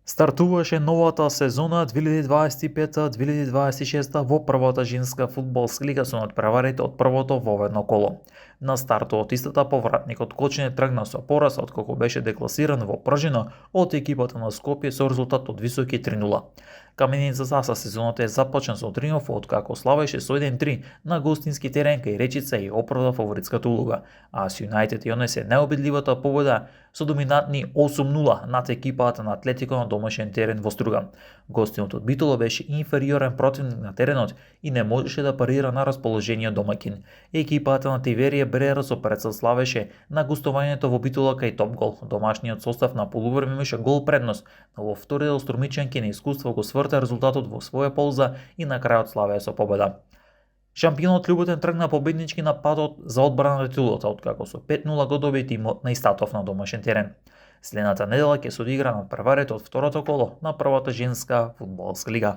Стартуваше новата сезона 2025-2026 во првата женска фудбалска лига со надпреварите од првото воведно коло. На стартот од истата повратникот Кочине тргна со пораз откако беше декласиран во пржина од екипата на Скопје со резултат од високи 3:0. Каменицата со сезоната започна со триумф откако славеше со 1-3 на гостински терен кај Речица и оправда фаворитската улога, а с Юнајтед ја однесе најубедливата победа со доминантни 8:0 над екипата на Атлетико на домашен терен во Струга. Гостинот од Битола беше инфериорен противник на теренот и не можеше да парира на расположениот домаќин. Екипата на Тиверија Берера со прецел славеше на гостувањето во Битола кај Топгол. Домашниот состав на полувреме имаше гол предност, но во втори дел Струмичанки на искуство го сврта резултатот во своја полза и на крајот славеа со победа. Шампионот Љуботен тргна победнички на патот за одбрана на титулата, откако со 5:0 го доби тимот на Истатов на домашен терен. Следната недела ќе се одигра надпреварите од второто коло на првата женска фудбалска лига.